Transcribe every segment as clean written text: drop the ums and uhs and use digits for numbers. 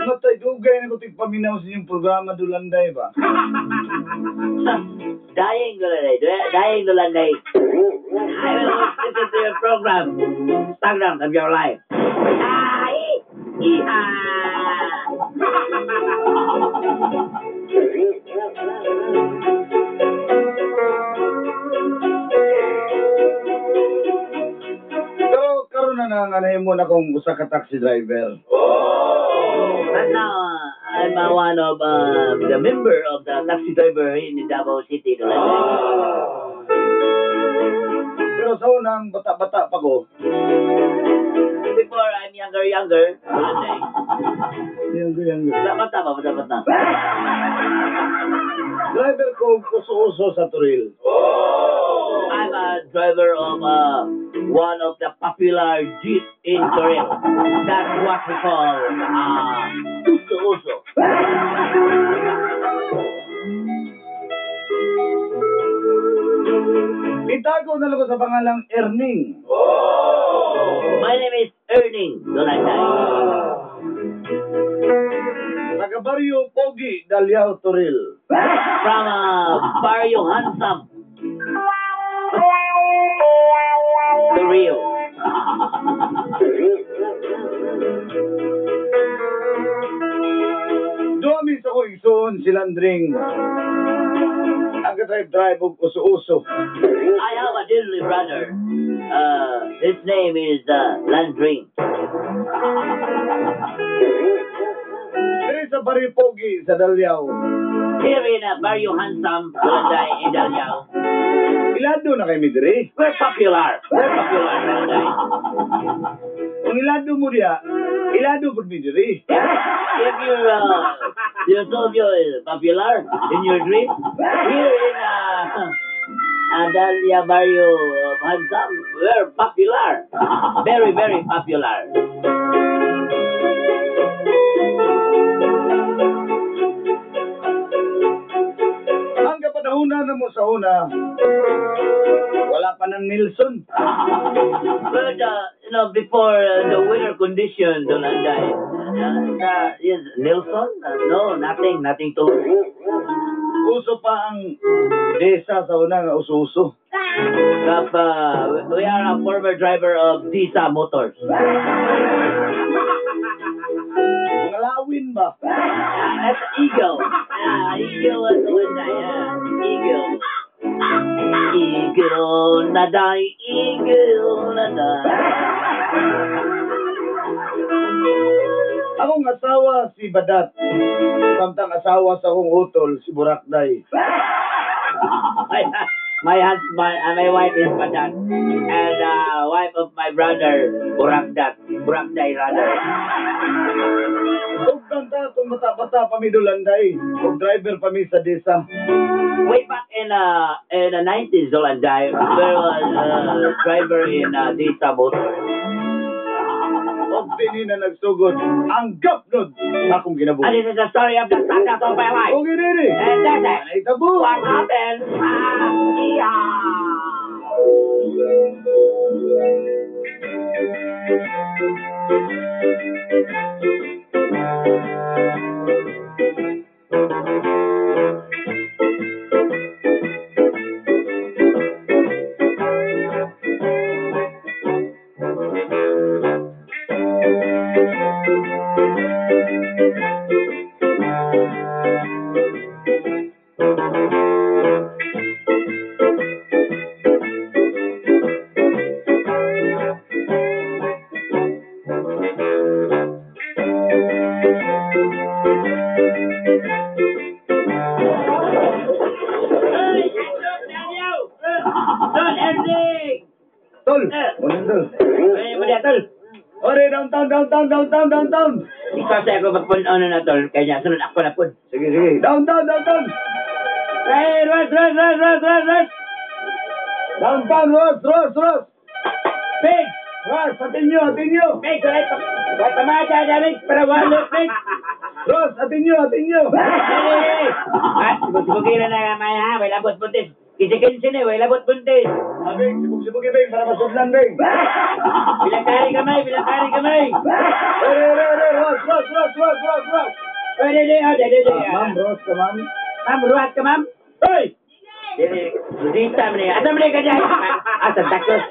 Matay, dugay na ko tigpaminaw sa inyong programa, Dulanday ba? Dying Dulanday, dying Dulanday. I will listen to your program, Instagram of your life. Ay! Iha! Pero karon na nga nahimo na kong usa ka taxi driver. But now, I'm one of the member of the taxi driver in Davao City, Dulanday. Pero sa unang bata-bata pa ko, Before I'm younger, younger, Dulanday. Younger, younger. Bata pa, bata, bata. Driver ko uso-uso sa Toril. I'm a driver of one of the popular jeep in Toril. That's what we call uso-uso. Itago na lang ko sa pangalang Erning. My name is Erning Dulanday. Taga Barrio Pogi, Daliao, Toril. From Barrio Handsome. Toril. Duami sa kong igsoon si Landring. Ang ka-drive-drive og uso-uso. I have a dearly brother. His name is Landring. Diri sa Barrio Pogi sa Daliao. Here in Barrio Handsome, Dulanday, in Daliao. Ilado na kay mi diri. We're popular. We're popular, Dulanday. Kung ilado mo diya, ilado pud mi diri. If you're, you told you is popular in your dream, here in Adalia Barrio Handsome, we're popular. Very, very popular. Ang kapanahona na mo sa una, wala pa ng Nielsen. But, before the weather condition, Dulanday, yes, Nielsen? No, nothing, nothing to. Uso pa ang Desa sa una nga uso-uso. But, we are a former driver of Disa Motors. Mga lawin ba? That's Eagle. Eagle is the one that, Eagle. Eagle na die, eagle na die. Akong asawa si Badat. Samtang asawa sa akong utol si Burakday. My husband, my wife is Badat, and wife of my brother Burakdat, Burakday rather. Ug ta itong bata-bata pa mi Dulanday, ug driver pa mi sa Desa. Way back in the 90s, Dulanday, there was a driver in Disa Motors. Og dini na nagsugod ang gapnod sa akong kinabuhi. And this is the story of the success of my life. Og ini. And that's it. Nahitabo. What happened? Yeah. Downtown, downtown, downtown. Ikaw sa ako magpuno na tol. Kaya sunod ako na pud. Sige, sige. Downtown, downtown. Hey, Ros, Ros, Ros, Ros, Ros, Ros. Downtown, Ros, Ros, Ros. Big! Ros, atin nyo, atin nyo. Big, wala pamata namin para walo, big. Ros, atin nyo, atin nyo. Hey! Ah, sibog-sibogiran na gamay ha. Way labot buntis. Kinsi-kinsi ni, way labot buntis. Ah, Bing, sibog-sibog Bing, para masudlan, Bing. Bilang kari kamay, bilang kari kamay. Re, re, re, Ros, Ros, Ros, Ros, Ros, Ros. Oy, di, di, oh, di, di, di. Ah, ma'am, Ros ka, ma'am. Ma'am, ruhat ka, ma'am. Hoy! Dili, dita man niya. Asa man niya kanya? Ah, Santa Cruz.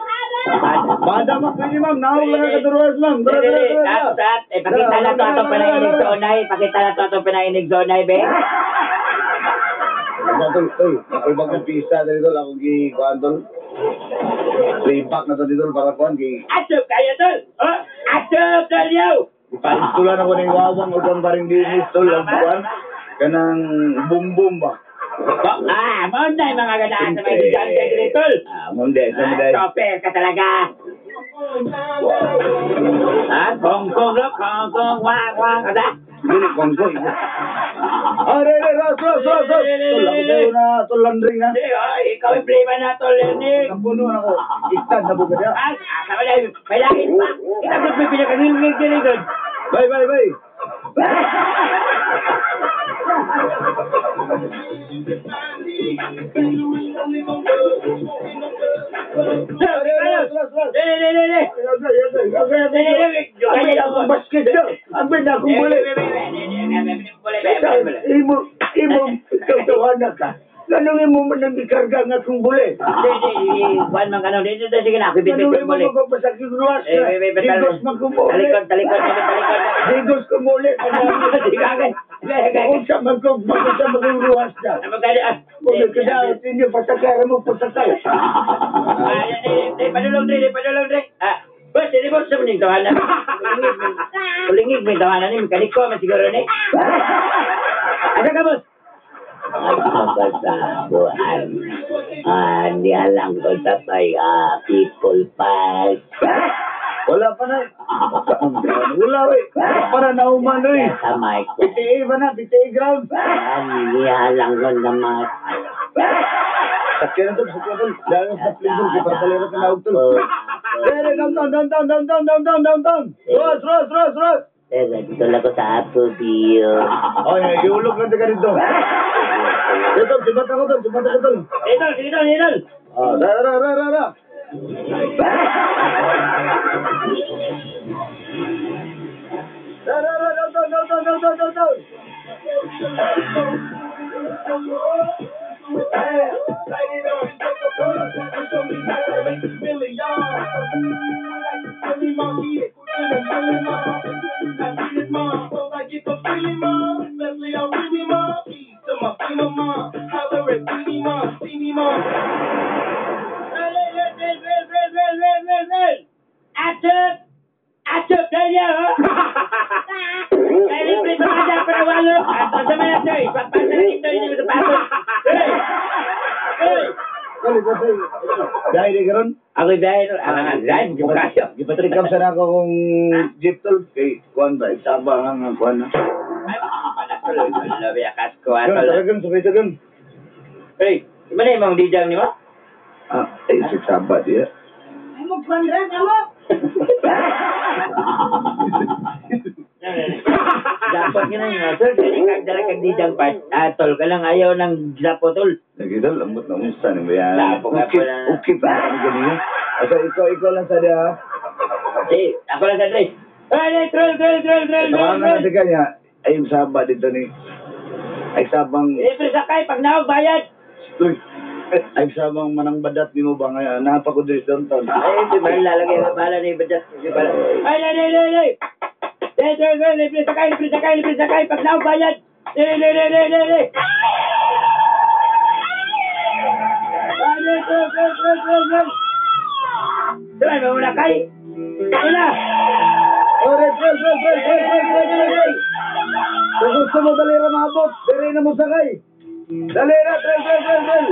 Bada mo pwede, ma'am. Naog lang ka Ros, ma'am. Dara, dara, Dili, dara. at, at, eh, pakita na to atong panainig sa unay. Pakita na to atong panainig sa unay, be. Tol, tol, ako'y bagong pista dali tol, ako gi kuan tol. Playback na to dito para kuan gi. Atop kayo, tol! Oh, atop, tol, yo! Ipainstulan ako ng wawang ug ang baring dinis tol ang kuan. Kanang boom boom ba. Ah, mo na yung mga ganaan sa mga gigante dili, tol. Ah, mo di, sa mo Ah, chopper ka talaga. Ah, Hong Kong, look, Hong Kong, wang, wang, ada. Dili kuan ko. Ah, re re Ros, Ros, Ros, Ros. Tol, ako tayo na tol landring ha. Hindi, ay, ikaw yung play na, tol, Ernie. Ang puno na ako. Stand na buka niya. Ah, asa mo na, may langit pa. Kita mo may pinakangilngil dili, tol. Bye, bye, bye. Re, re, Ros, Ros, Ros. Dili, dili, dili. Basket daw. Ang benda akong buli. Imo, imo, ikaw ka. Ganun imo man ang gikarga nga akong buli. Kuan man kanon dito sige na ako Ganun bibig imo buli. magpapasakit ruwas Eh, ka. eh, Digos man kong buli. Talikod, talikod, talikod. Digos ko muli. Sige, Unsa man kong magunsa man kong ruwas na. Ano kali ah? Kung kada inyo pasakay mo pasakay. Ah, eh, padulong dre, padulong dre. Ah, boss, ini boss sa maning tawanan. Kulingig may tawanan ni mekaniko man siguro ni. Asa ka boss? Ako sa buwan. Ah, nialang ko sa may people park. Wala pa na. Wala we. Para nauman oy. Sa may PTA ba na? PTA ground. Nialang ko na mga Sakyan na tol, sakyan tol. Dahil sa plane tol, para talera ka naog tol. Dere, downtown, downtown, downtown, downtown, downtown. Ros, Ros, Ros, Ros. Teka, dito lang ko sa Apple. Oy, iulog lang ka dito. Dito, sibat ako tol, sibat ako tol. Dito, dito, dito. Ah, ra, ra, ra, ra, ra. Ra, ra, ra, downtown, downtown, downtown, downtown. Atop! Atop tayo! Ay, libre pa ka dyan para walo. At sa mga ito, ipapasa na dito, hindi mo sapatos. Hey! Hey! Tol, ito sa'yo. Dahil di karon. Ako dahil, ang nga, dahil, bukayo. Gipatrikam sana ako kung jeep tol. Kay kuan ba, isaba nga nga kuan na. Ay, tol, labi akas ko, Gan, atol. tara gan, sabay ta gan. Hey, mana yung mga dijang ni mo? Ah, ay, saba diya. Ay mo pandra mo. Dapat nga na, sir, kaya kag dala kag dijang pa. Atol ka lang, ayaw ng japo, tol. Lagi tol, ambot na unsa ni ba yan? Lapo ka Ukip, pala. ukip na kami ganina. Asa, ikaw lang sa diya. Eh, ako lang sa tres. Ay, troll, troll, troll, troll, troll, Tawagan troll. na sa kanya. Ay, saba dito ni. Ay, sabang, Libre sakay, pag naog, bayad. uy, ay, sabang manang badat ni mo ba nga, napa ko diri sa downtown. Ay, di ba lalagay ka pala ni badat? Di ba? Ay, ay, ay, ay, ay. Ay, troll, troll, libre sakay, libre sakay, libre sakay, pag naog, bayad. Ay, ay, ay, ay, ay, ay. Ay, ay, troll, troll, troll, troll, troll. Sabay, mauna kay. Una. Ore, troll, troll, troll, troll, troll, troll, troll, troll. Kung gusto mo dali ra maabot, diri na mo sakay. Dali ra, troll, troll, troll, troll.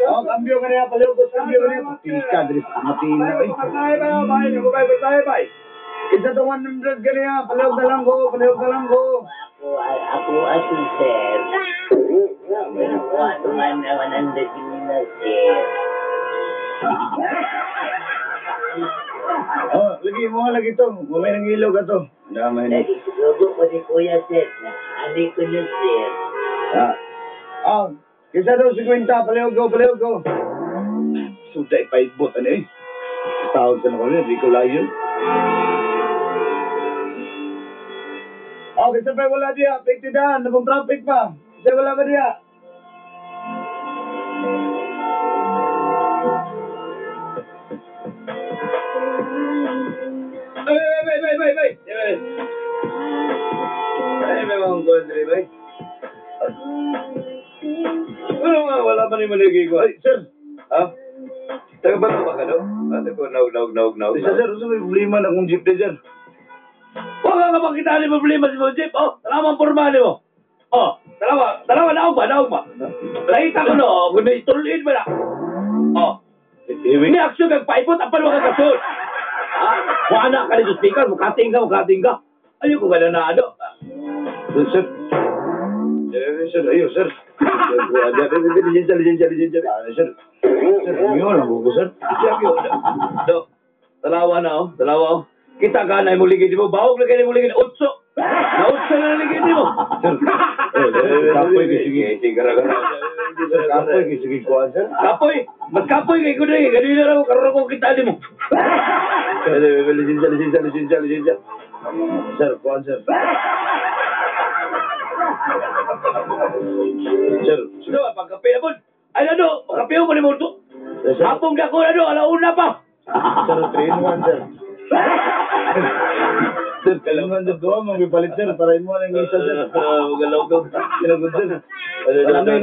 Oh, cambio ka niya, palihog, cambio ka niya. Tika, dres, matina, eh. Isa to 100 ka niya, palihog na lang ko, palihog na lang ko. Ako, ako, sir. Ako, ato man na 100 nila, sir. Oh, lagi mo lagi to. Mamay nang ilog ato. Damay na. Lagi, sugo ko si Kuya, sir. Ani ko niya, sir. Ah. Ah, isa daw 50, palihog ko, palihog ko. Suda ipaibot ano eh. Tawag sa nako niya, di ko layo. Oh, kasi pa wala diya, 50 daan, nabong traffic pa. Kasi wala ba diya? Ay, ay, ay, ay, ay, ay. Ay, may mga kondre, bay. Ano nga, wala pa ni maligi ko. Ay, sir. Ha? Taga ba ba ka, no? Ate ko, naog, naog, naog, naog. Isa, sir, usa may problema na akong jeep sir. Wala ka makita ni problema si mo, jeep. Oh, tanawa ang porma mo. Oh, tanawa, tanawa, naog ba, naog ba? Nakita ko, no, kung naitulin ba na? Oh, ni aksyon kag paipot, apan wala ka kasod. Ha? Wala ka nito speaker, mukating ka, mukating ka. Ayoko ka na na, ano? Sir. Sir, ayo, sir. Lisensya, lisensya, lisensya. Sir. Sir, yun lang ko, sir. Do, tanawa na, oh, tanawa, oh. Kita ka na imong ligid mo, bawog na kayo imong ligid, 8. Na 8 na ligid mo. Sir, kapoy, sige. Sige, gara, gara. Sir, kapoy, sige, kuha, sir. Kapoy, mas kapoy kay kuno eh. Ganun na ako, karoon ko kita mo. Sir, lisensya, lisensya, lisensya, lisensya. Sir, kuha, sir. Sir, So, pagkape na po. Ay, ano, pagkape mo ni mo to. sir, Hapong na ko, ano, alauna pa. sir, 3 in 1, sir. Sir, kailangan sa duha, magpalit, sir, para imo na yung isa, sir. Magalaw ko. Kinagod, sir. Namin,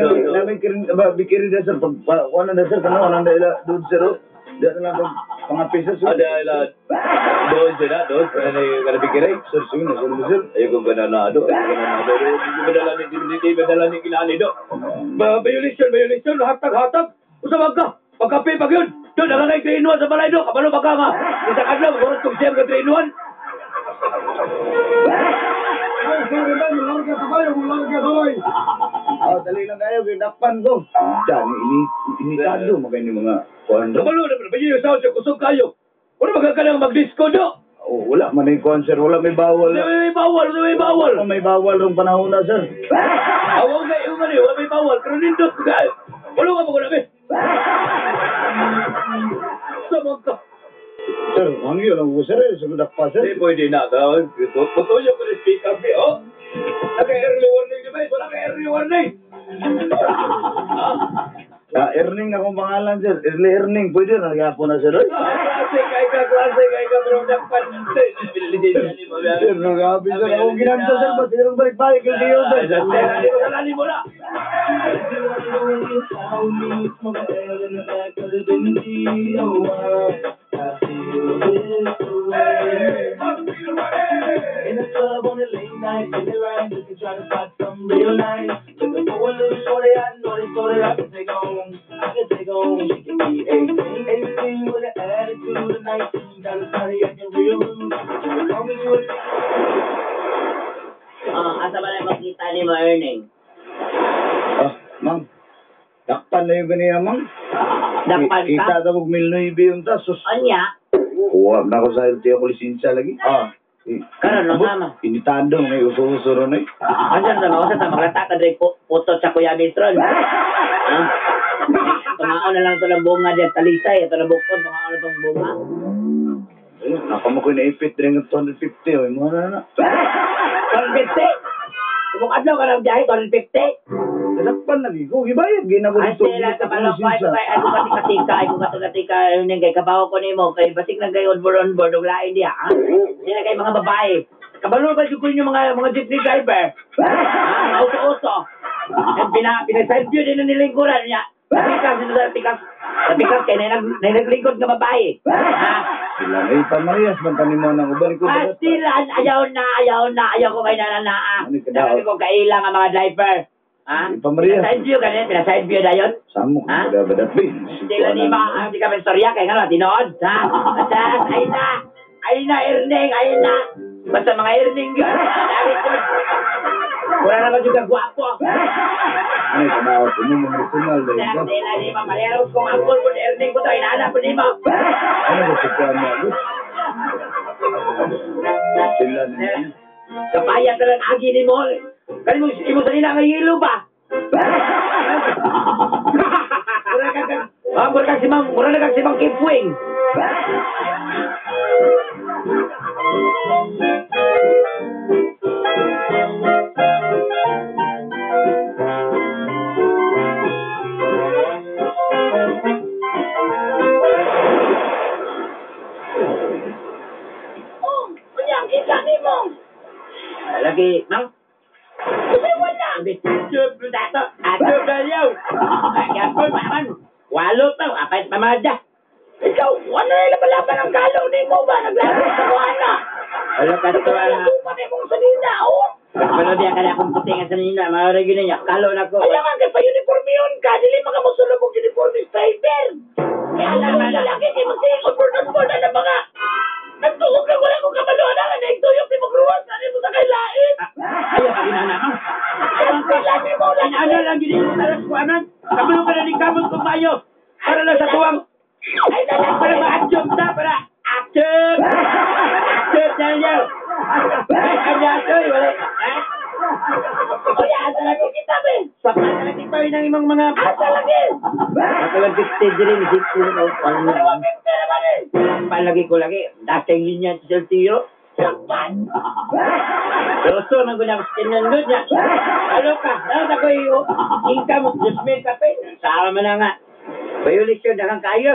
bikiri na, sir. Pag, wala na, sir, kano, wala na ila, doon, sir, oh. Di na lang, pangapisa, sir. Ada, ila, doon sila, doon, ano yung kanabikiray. Sir, sige na, sir, sir. Ayoko ba na na, ano, ayoko na na, ano, hindi madala ni, hindi madala ni kinali, do. Violation, violation, hatag, hatag. Usabag ka, pagkape, pag yun. Doon, nakakay 3 in 1 sa balay, do. Kabalo, baka nga. Isa ka lang, magurot kong siyam ka 3 in 1. Ay, sorry ba, mularga sabay, mularga sabay. Ah, dali lang kayo, ginakpan ko. Diyan, initado, magayon yung mga kuwan do. Kabalo, na, ba yun yung sound, kusog kayo. Wala magkakalang mag-disco, do. Oh, wala man ay kuwan, sir, wala may bawal. Wala may bawal, wala may bawal. Wala may bawal rong panahon na, sir. Awaw nga, yung ano, wala may bawal. Pero nindot ko kayo. Wala ka magulami. Samang ka. Sir, hangyo lang ko, sir, eh, sa dakpa, sir. Hindi pwede na. Putuyo ko ng speaker, oh. Naka-early warning, di ba? Wala ka-early warning. Ah, earning akong pangalan, sir. Early earning, pwede na, nagyapo na, sir. Oy. Klase, kay ka, klase, kay ka, pero dakpan. Sir, nagabi, sir. Akong ginansa, sir, ba't sirang balik-balik yung diyo, sir? Wala mo na. In the club on a late night, in the line, just to try to spot some real nice. Looking for a little shorty, I know they so that I can take on. I can take on. She can be 18, 18 with an attitude of 19. Got a party acting real rude. As long as you a Oh, asa ba na makita ni mo earning? Ah, ma'am. Dakpan na yung ganyan, ma'am. Dakpan ka? Kita ta kog 1,009 yung ta. Sus. Anya? Kuha na ko sa LTO ko lisensya lagi. Oh. Karon no tama. Initado ngay uso-uso ron eh. Ansa ta mausa ta maglata ka diri putot sa Kuya Mistron. Ha? Tungaon na lang to ng bunga diyan talisay, ito na bukod, tungaon na tong bunga. Ayun, nakamo ko naipit rin ng 250. Oy, mga na na. 250. Ibong adlaw ka ng biyahe 250. Dakpan lagi ko. Gibayad gina ko Ay, dito. sila ka pala ko ay kay ano ka tika ay kung katika ning kay kabawo ko nimo kay basig lang kay on board og lain diha. Ha? Sila kay mga babae. Kabalo ba jud ko ninyo mga jeepney driver? Ha? Mga uso-uso. Ang pina pinag-side view din na nilingkuran niya. Tikas dito sa tikas. Sa pick-up kay naglingkod nga babae. Ha? Sila ay pamarehas man kanimo nang uban ko badat. Pastilan, ayaw na, ayaw ko kay nananaa. Ano ka daw? Dami ko kaila nga mga driver. Ha? Pamarehas. Pina-side view ganin, pina-side view dayon. Samo Ha? ko badat be. Sila ni mga, hindi ka istorya kay nga tinood, ha? At ay na, earning, ay na. Basta mga earning yun. Dami ko. Wala naman juga gwapo. Ano ka ko mo mga personal dahil ko. Sila ni mga palero kung angkol po earning ko to, inaanap po ni mo. Ano ba sa kuan mo? Sila ni. Kapaya ka lang agi ni mo. Kani mo, imo sa nila nga yelo ba? Mura kag si Mang, mura na kag si Mang Kipwing. Oh, unya kita nimo. Lagi, Mang. Kasi wala. Dato, ato baliw. Ay, man. Walo pa, apay pamada. Ikaw, ano na laban-laban ang galaw nimo ba? Naglaro sa kuana. Wala ka to Wala pa nimo sa nina, oh. Pero di ka na akong puti nga sa nina, mga yun niya. Kalo na ko. Kaya nga kay pa-uniforme yun ka, dili makamusulog og uniforme driver. Kaya alam mo lalaki kay magsiikot board na mga nagtuog ka wala kong kabalo na nga naigtuyok ni magruwas na nimo sa kailain. Ayaw pa ginana mo. Ano lang gini mo taras ko anan. Kabalo ka na ni kamot ko mayo. Para lang sa tuwang. Ay na Para ma-adjust na para active. Active na niyo. Ay, ay, wala. Kuya, asa lagi kita be? Sa lagi pa rin ang imong mga Asa lagi? Makalag 50 rin, 60 rin. Ano ba 50 naman eh? Palagi ko lagi. Dating yun yan sa tiro. Sakpan! Pero so, nang gunang tinanggod niya. Ano ka? Ano ka ko yung income of 2,000 kape? Sama mo na nga. Violation na kang kayo.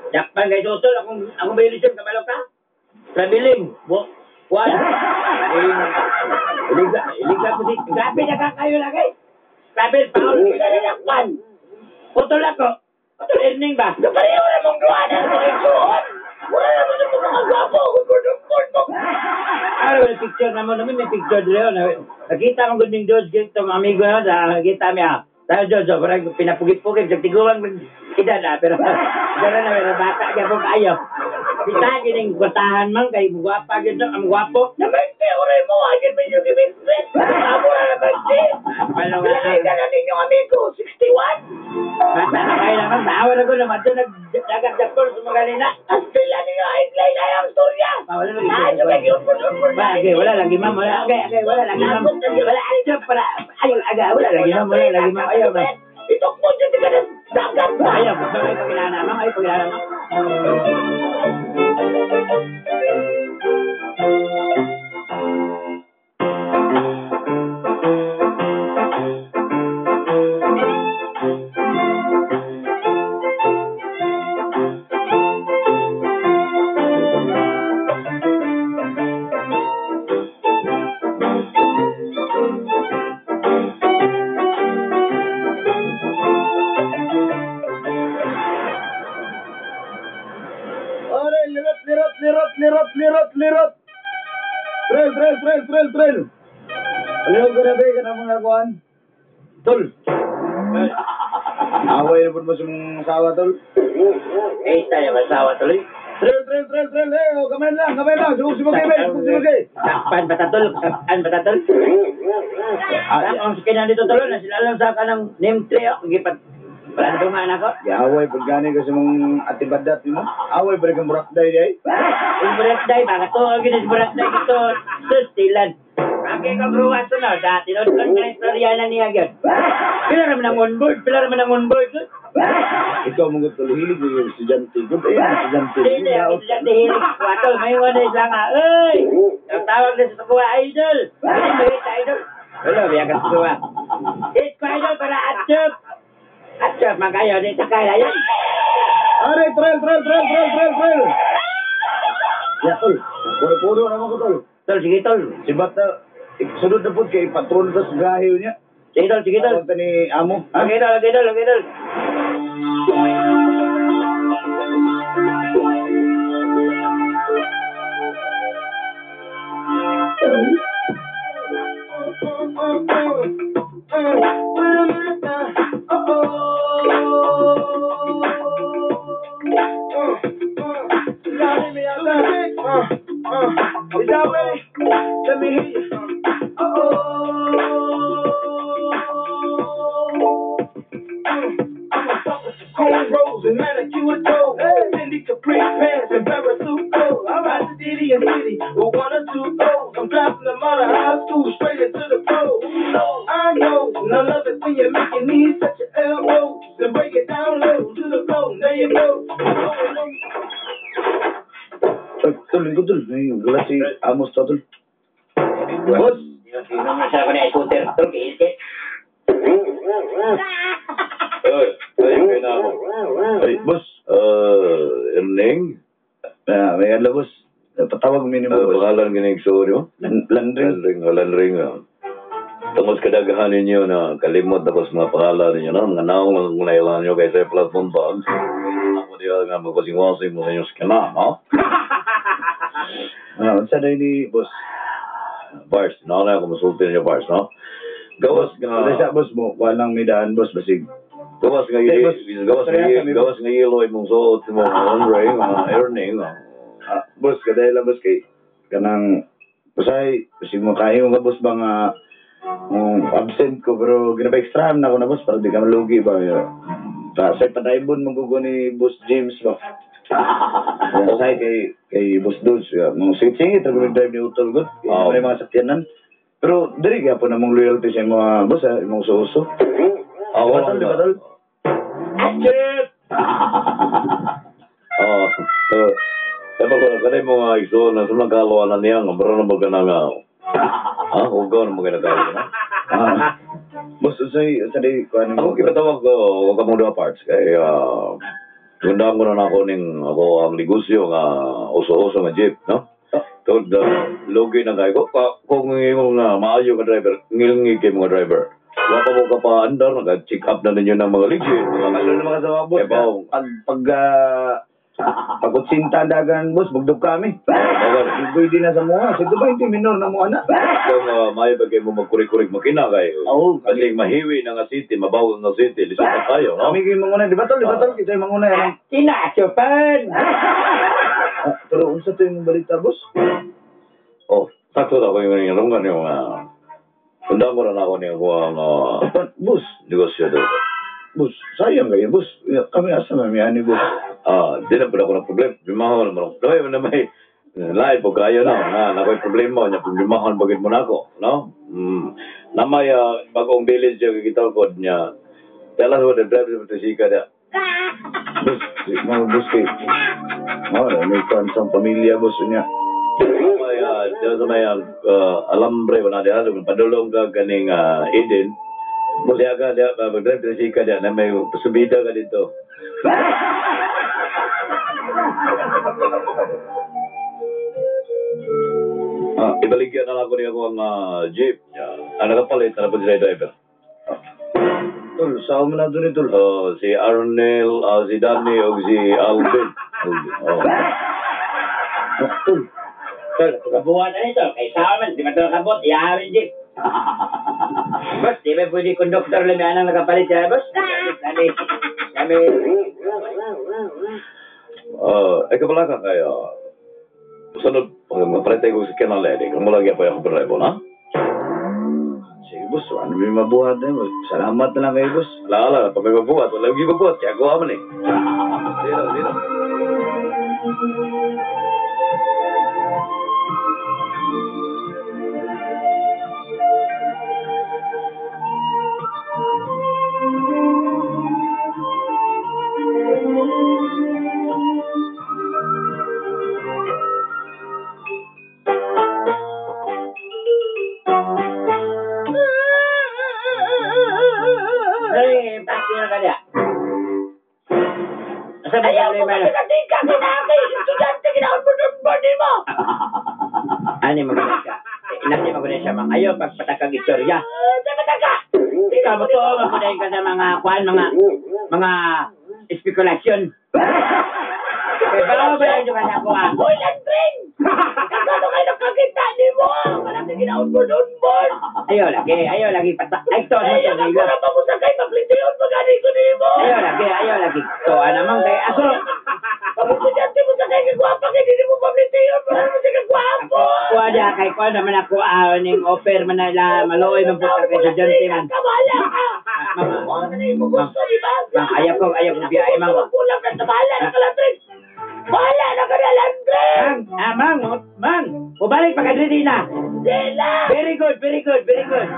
Dakpan kay Sosol, akong violation, kabalo ka? Traveling, one. Iliga ko si, grabe na ka kayo lagi. Travel, paul. Pinalakpan! Putol ako. Putol earning ba? Kapareho na mong duha na mga igsuon! Wala naman sa mga gwapo! Gudungkod mo! Ano, may picture naman namin, may picture dito. Nakita mong guding George, itong amigo na, nakita niya. Tayo, George, parang pinapugit-pugit, tiguan, edad na, pero, gano'n na, pero bata, kaya po kayo. Kita, gining kwartahan man, kay gwapa, gano'n, ang gwapo. Nabente, oray mo, agin mo yung gibitbit! Amo na nabente! Palo nga. Pinakita na ninyong amigo, 61! Bata na kayo naman, tawa na ko naman, ito nagdagag-dagpol sa mga nila. Astila ninyo, ay laylay ang storya! Wala lagi. Ay, Wala, wala lagi, ma'am, wala, okay, wala lagi, ma'am. Wala, ayaw, para, ayaw, aga, wala lagi, ma'am, wala lagi, ma'am, ayaw, ma'am. Itok mo dyan, ka ng dagat ba? Ayaw, ay pagkilala, ma'am, ay pagkilala, ma'am. Lirot. Trail. Alihog ka na ba ka na mga kuhan? Tol. Away na po mo sa mong asawa, tol? Eh, tayo masawa tuloy. Trail. Eh, oh, kamay lang. Sumugay. Sakpan ba tatol? Sakpan ba tatol? Ang sikinan dito tuloy, na sila lang sa kanang name tree, oh. Gipat, palandungan ako. Away, pag gani ka sa mong atibadat mo. Away, balik ang burakday day. Yung burakday, mga to, ang ginis burakday ito, sustilan. Kaki kang ruwas na, dati noon ko na istorya na niya gyud. Pila raman ang onboard, Ikaw mong tol, hilig mo yung estudyante. Good, ayun, estudyante. Hindi, ang estudyante hilig. Watol, may wala isa nga, uy! Ang tawag na sa tuwa, idol! Ay, may idol! Wala, biya ka sa tuwa. Hit ko, idol, para atsup! Atsup, man kayo, di sakay, ayun! Are, trail. Ya, tol. Puro-puro naman ko, tol. Tol, sige, tol. Si Bata, sunod na po kay patron sa gahiw niya. Sige tol, sige tol. Tawag ta ni Amo. Ha? Okay tol, okay tol, okay tol. Is y'all ready? Let me hear you. I'm a fuck with some cornrows and manicured toes. Fendi Capri pants and parachute clothes. I'm out to Diddy and City with one or two O's. I'm dropping them out of high school straight into the pros. I know, and I love it when you make your knees touch your elbows and break it down low to the floor. There you go. Tol, lingkod tol. Ay, wala si Amos to tol. Boss! Sino mo siya ko na scooter tol, kay Ay, ay, na ako. Ay, boss. Erning? May adlaw, boss. Patawag minimo, boss. Pangalan ginig suo nyo? Landring. Landring, landring. Tungod kadaghan ninyo na kalimot na ko sa mga pangalan ninyo na, mga naong mga kunailan nyo kay sa platform bag. Ako diya nga magpasingwasing mo sa inyong skena, no? Unsa day ni boss? Bars, no? Na ako masulti ninyo, Bars, no? Gawas nga... Wala siya, boss mo. Walang may daan, boss, basig. Gawas nga gawas nga yelo imong suot mo, Andre, earning. Boss, kadahil lang, boss, kay kanang usay, basig mo kayo nga, boss, ba nga absent ko, pero ginapa-extrahan na ako na, boss, para di ka malugi ba. Sa padaybon mong gugo ni Boss James ba. Usay kay Boss Dodge, mga singit-singit, drive ni Utol, good. Kaya mga sakyanan. Pero diri gyapon namong loyalty sa mga boss, ha, imong suso. Wala di ba tol? Chip! Dapat ko kanay mga igsoon na sunang kaluan na niya nga mura na mo ka na nga. Ha, hugaw na mo ginagawa na. Boss, unsay unsay kuan Ako gipatawag ko og kamong duha parts kay tundang ko na nako ning ako ang negosyo nga uso-uso nga jeep, no? Tod logi na kay ko kung imong nga maayo ka driver, ngilngig kay mga driver. Wa pa mo ka pa andar, nag-check up na ninyo ng mga legit. Ano na mga sawa, boss? Pag pag utsinta ang dagan, boss, bugdog kami. Pwede na sa mga. Sige ba, hindi minor na mo, anak? Kung maayo ba kayo mo magkurik-kurik makina kayo? Oo. Kasi mahiwi na nga city, mabaw nga city, lisod na tayo, no? Kami kayo manguna, di ba tol? Di ba tol? Kita yung manguna yan. Kinasupan! Pero unsa to yung balita, boss? Oh, sakto na ko yung nilungan yung tundang ko na ako niya ko ang boss, negosyo doon. Boss, sayang kayo, boss. Kami asa mamiani, boss. Di na pala ako ng problema. Problemahan naman ako. Problema na may live po kayo na. Na ako'y problema niya. Problemahan bagit mo na ako. No? Namay, bagong village yung kikita ko niya. Tell us what the driver sa sika niya. Boss, mga boss kayo. May kansang pamilya, boss niya. May, diyan sa may alambre ba na diyan. Padulong ka kaning Eden. Diya ka, diya, mag-drive na sika diya na may pasubida ka dito. Ibaligyan na lang ako niya ako ang jeep. Ang nakapalit na po sila driver. Tol, saan mo na doon ito? Si Arnel, si Danny, o si Alvin. Tol. Tol, kabuhat na nito. Kay saan man, di ba ito nakabot? Iyaawin jeep. Boss, di ba pwede konduktor lang yan ang nakapalit siya, boss? Dali, dami. Ikaw pala ka kayo. Sunod, mapalit tayo sa kanal, eh. Kung malagi pa ako pero na? Sige, boss. Ano may mabuhat na, boss? Salamat na lang kayo, boss. Wala, wala. Pag may mabuhat, wala yung mabuhat. Kaya gawa man eh. Sino, sino? Ayaw mo kasi ka, kinakay, estudyante, kinakon mo. Ano yung maganda ka? Inati mo siya mang ayo pagpatakag istorya. Sa pataka. Ikaw mo to, maguday ka sa mga kuan, mga spekulasyon. Kaya ba ba yung ka sa ako ah? Hoy, Landring! Kagano kayo nakakita ni mo? Wala ka gina-onboard-onboard. Ayaw lagi pata. Ay to, Ay, sa ang nila. ako na pa mo sa kay paglitiyon pag-ani ko ni mo. Ayaw lagi. To, ano mang kay ako. Pag-estudyante mo sa kay kagwapa kay hindi mo paglitiyon. Wala mo siya kagwapo. Kuha niya kay kuha naman ako ning offer man nila maluoy man po sa kay estudyante man. Kabala ka. Ma'am, Ano na yung gusto, di ba? Ma'am, ayaw ko biyahe, ma'am. Kulang ka, bahala na ka, Landring. Bahala na ka na, Landring. Mang, mang, mubalik pa ka diri na. Dela. Very good, very good, very good.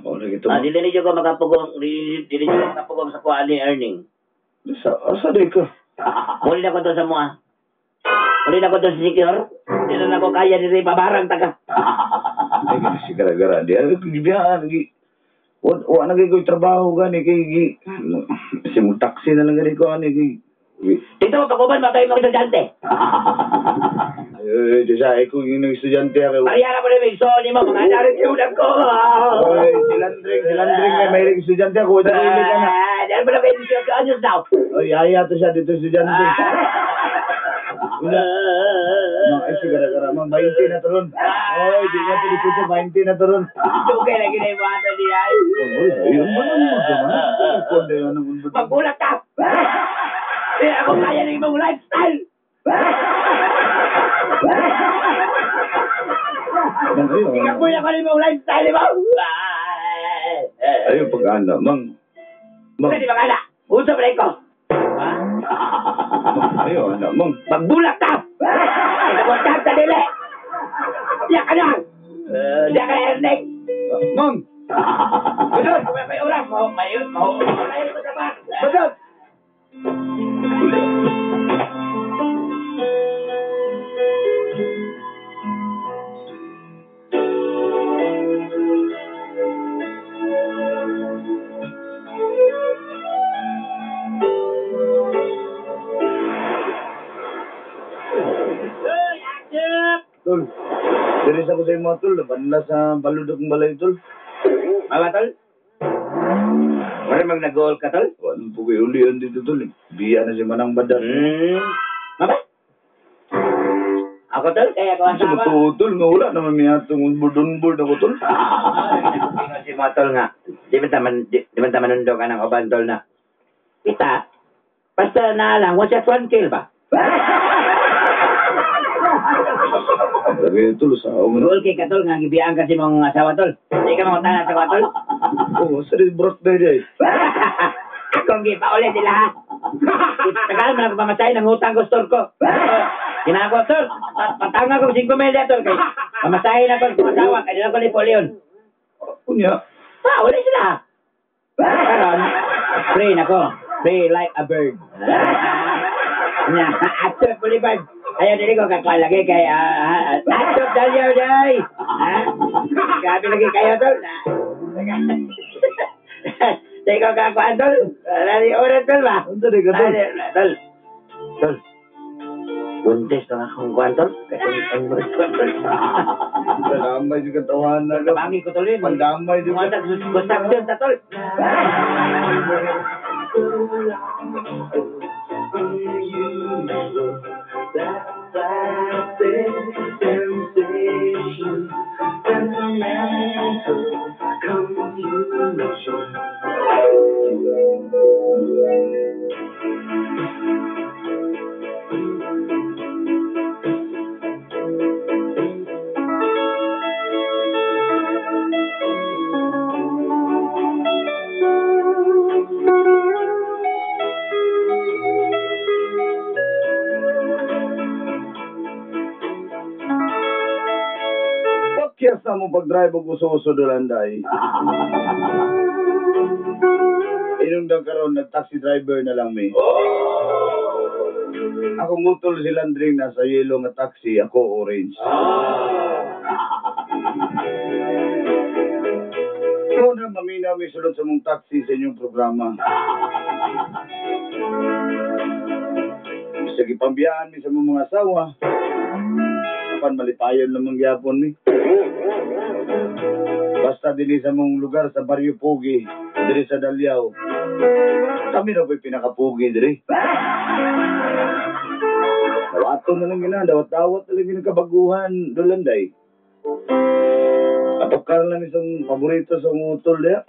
Mao lagi to. Dili ni ko makapugong, dili ko makapugong sa kuha ni earning. Sa asa day ka? Muli na ko to sa mua. Muli na ko to sa secure. Dili na ko kaya diri babarang taga. Ay gani si gara-gara di. Ay gibiyaan gi. Wa na kay trabaho gani kay gi. Si mo taxi na lang gani ko ani kay. Dito pag-uban matay mo estudyante. Ay, di sa ko yung estudyante ako. Pariyara mo ni so ni mo mga narin yung ko. Ay, si Landring may mahilig estudyante ako. Wala ka na. Dahil mo na kayo 18 anyos daw. Ay, yaya to siya dito estudyante. Wala. Mang, ay, si gara-gara. Mang, 20 na to ron. Oy, di na to dito sa 20 na to ron. Dugay lagi na yung mga niya. Oy, ayun mo na mo. Kundi ano mo. Magulat ka! Eh, ako kaya ng imong lifestyle! Mang, ayun. Ikaw ko ng imong lifestyle, di ba? Ayun, pag-ana. Mang, mang, Pwede ba kana? Usap na ko. Ha? mang, ayun, ana. Mang, Magbulak ka! Nagwagtag sa dili! Diya ka na! Diya ka na, Erneng! mang! Badod! Kung may oras, may ko sa ba? Badad! Tol, diri sa ko sa imo tol, banla sa balud akong balay tol. Mama tol? Wala mag nag-goal ka tol? Wala po kayo ulian dito tol. Biya na si Manang Badar. Mama? Ako tol, kaya ako ang Sa sama. matuo tol, nga wala naman may atong unboard ako tol. Si mga tol nga, di man ta manundog anang uban tol na. Kita, basta na lang, one shot one kill ba? Lagi tol, sa ako na. Goal kay ka tol, nga gibiyaan kasi mong asawa tol. Di ka mangutana asawa tol. Oo, sa rin brok na yun. Akong gipa ulit sila ha. Tagal man ako pamatay, nangutang ko store ko. Ginagawa tol, patanga ko 5 mil tol. Kay pamasahin ako sa asawa, kaya ko ni Paulion. Unya. Pa, uli sila. Karon, pray na ko. Pray like a bird. Nya, Atso Boulevard. Ayaw dili ko kakuha lagi kay Atso Dalyaw day. Ha? Grabe lagi kayo tol. Di ko kakuha tol. Lali oras tol ba? Unsa di ka tol? Tol. Tol. Buntis na akong kuhan tol. Ang tol. Pandamay juga tawanan. Tabangi ko tol yun. Pandamay juga. Construction ta tol. Sensation, sentimental confusion. Pakyas na mo pag-drive og uso-uso dolanday. Inong daw karon nag-taxi driver na lang mi. Ako ngutol si Landring nasa yellow nga taxi, ako orange. Ingon na maminaw mi sulod sa mong taxi sa inyong programa. Bisag ipambiyaan mi sa mong mga asawa. Apan malipayon lamang gyapon mi. Basta dinhi sa mong lugar sa Baryo Pugi, diri sa Dalyaw. Kami na po'y pinakapugi diri. Dawaton na lang gina, dawat-dawat na lang gina kabaguhan, Dulanday. Atukar lang isang paborito sa utol niya.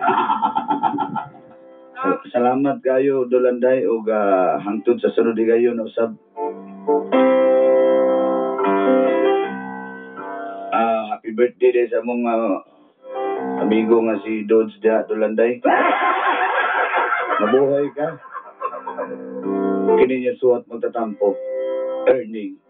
Salamat kayo, Dulanday, ug hangtod sa sunod higayon na usab. Happy birthday day sa mong amigo nga si Dodge diha, Dulanday. Mabuhay ka. Kini niya suwat magtatampo. Earning.